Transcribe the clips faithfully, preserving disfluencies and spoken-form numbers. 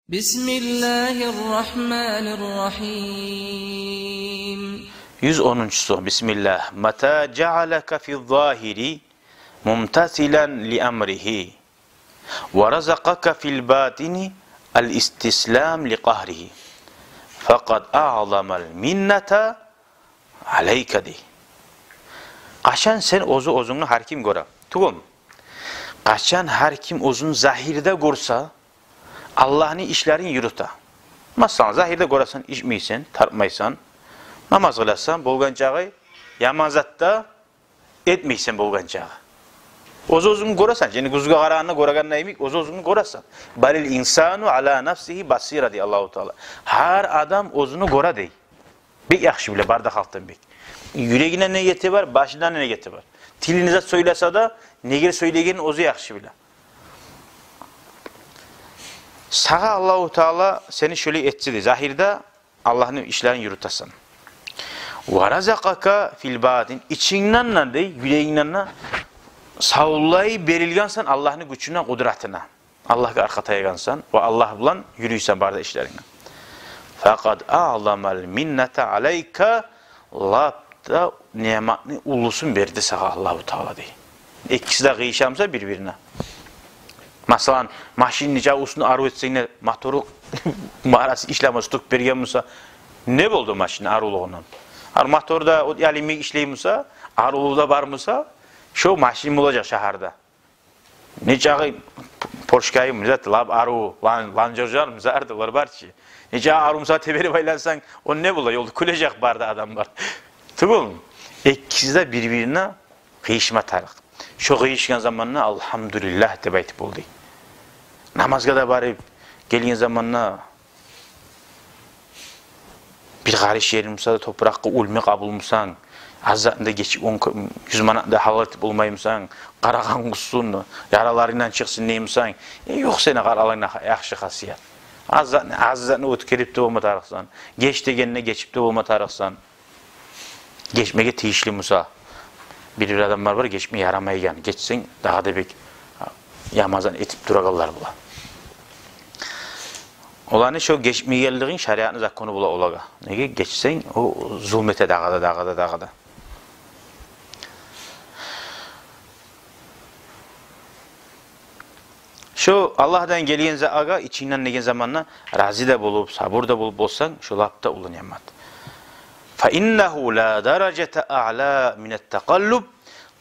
بسم الله الرحمن الرحيم. Юз онунчусу. Бисмиллагь. متى جعلك في الظاهر ممتثلا لأمره ورزقك في الباطن الاستسلام لقهره فقد أعظم المنة عليك, дей. Къачан сен оьзю оьзюнгню гьар ким гёре. Тюгюлмю? Къачан гьар ким оьзюн загьирде гёрсе, Аллагьны ишлерин юрюте. Масала, загьирде гёресен, ичмейсен, тартмайсан, намаз къыласан, болгъан чакъы яман зат да этмейсен болгъан чакъы. Оьз-оьзюнгню гёресен, яни гюзге къарагъанда гёрегенде йимик, оьз-оьзюнгню гёресен. بل الإنسان على نفسه بصيرة, дей Аллагьу Таала. Гьар адам оьзюн гёре, дей. Бек яхшы биле, бары да халкъдан бек. Юрегинде не гети бар, башында не гети бар. Тили не зат сёйлесе де, неге сёйлегенин оьзю яхшы биле. Сагъа Аллагьу Таала сени шолай этди, дей. Загьирде Аллагьны ишлерин юрютесен. ورزقك في الباطن, ичингден де, дей, юрегингден де савлай берилгенсен Аллагьны гючюне, къудратына. Аллагьгъа аркъа таягъансан ва Аллагь булан юрюйсен бары да ишлерингде. فقد أعظم المنة عليك, лап да ниъматны уллусун берди сагъа Аллагьу Таала, дей. Экиси де къыйышамса бир-бирине. Масала, машинни нечакъы уьстюн арив этсенг де, мотору, марасы ишлемей, стук берген буса, не болду машинни аривлугъундан? Гьар мотору да от яли йимик ишлей буса, аривлугъу да бар буса, шо машин болажакъ шагьарда. Нечакъы Поршкайым, не зат, лап арив, Лан-, Ланжоржарым, зарды, олар бар чы. Нечакъы арив буса, теберип айлансанг, о не бола? Ёлда кюлежек бары да адамлар. Тюгюлмю? Экиси де бир-бирине къыйышма тарыкъ. Шо къыйышгъан заманда «Алгьамдулиллагь» деп айтып болду. Намазгъа да барып гелген заманда бир къарыш еринг буса да топуракъгъа оьлме къабул бусанг, аз затны да гечип, он, юз манатны да гьалал этип болмай бусанг, къарагъан къуссун, яраларынгдан чыкъсын дей бусанг, э, ёкъ сени къараларынгда яхшы хасият. Аз затны, аз затны оьтгерип де болма тарыкъсан, геч дегенде гечип де болма тарыкъсан. Гечмеге тийишли буса. Бир-бир адамлар бар, гечме ярамайгъан. Гечсенг, дагъы да бек яман зат этип турагъанлар бола. Оланы шо гечмейгенлигинг шариатны закону бола олагъа. Неге? Гечсенг, о зулму эте дагъы да, дагъы да, дагъы да. Шо Аллагьдан гелген затгъа ичингден деген заманда рази да болуп, сабур да болуп болсанг, шо лап да уллу ниъмат. فإنه لا درجة أعلى من التقلب.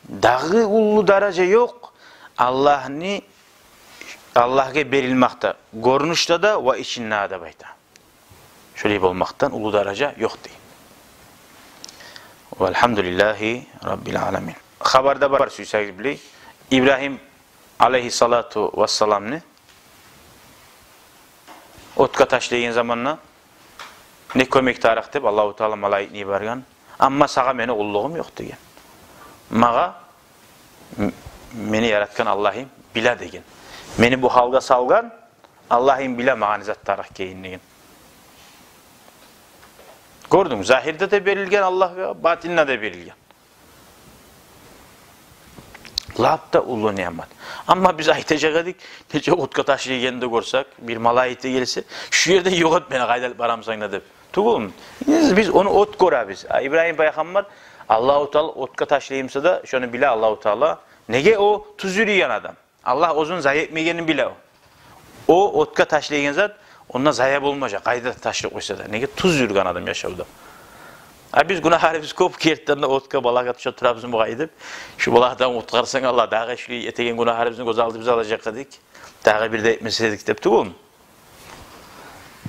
Дагъы уллу даража ёкъ Аллагьны, Аллагьгъа берилмекде, гёрюнюшде де ва ичинде де, деп айта. Шолай болмакъдан уллу даража ёкъ, дей. والحمد لله رب العالمين. Хабарда бар, сюйсегиз билей. Ибрагьим алейгьиссалату вассаламны отгъа ташлайгъан заманда не кёмек тарыкъ деп Аллагьу Таала малайикни йиберген. Амма сагъа мени къуллугъум ёкъ деген. Магъа м-, мени яратгъан Аллагьым биле деген. Мени бу гьалгъа салгъан Аллагьым биле магъа не зат тарыкъ экенин деген. Гёрдюнг, загьирде де берилген Аллагьгъа, батинде де берилген. Лап да уллу ниъмат. Амма биз айтажакъ эдик, нече отгъа ташлайгъанны да гёрсек, бир малайик де гелсе, шу ерден ёкъ эт мени, къайда алып барамсан да деп. Тюгюлмю? Биз, биз ону от гёребиз. А Ибрагьим пайхаммар, Аллагьу Таала отгъа ташлай буса да, шону биле Аллагьу Таала. Неге? О тюз юрюйген адам. Аллагь оьзюн зая этмейгенин биле о. О отгъа ташлайгъан зат, онда зая болмажакъ, къайда ташлап къойса да. Неге? Тюз юрюген адам яшавда. А биз гюнагьларыбыз кёп, гертиден де отгъа, балагьгъа тюше турабыз бугъай деп. Шу балагьдан къутгъарсанг, Аллагь, дагъы шулай этеген гюнагьларыбызны гёз алдыбызгъа алажакъ эдик. Дагъы бир де этмес эдик деп тюгюлмю?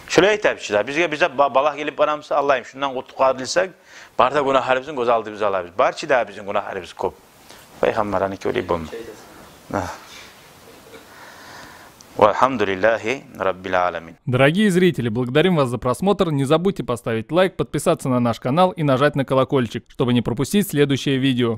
Шулай айтабыз чы да, бизге, бизге ба-, балагь гелип бара буса, Аллагьым, шундан къутгъарылсакъ, бары да гюнагьларыбызны гёз алдыбызгъа алабыз. Бар чы да бизин гюнагьларыбыз кёп. Пайхаммарныки олай болма. والحمد لله رب العالمين. Дорогие зрители, благодарим вас за просмотр. Не забудьте поставить лайк, подписаться на наш канал и нажать на колокольчик, чтобы не пропустить следующее видео.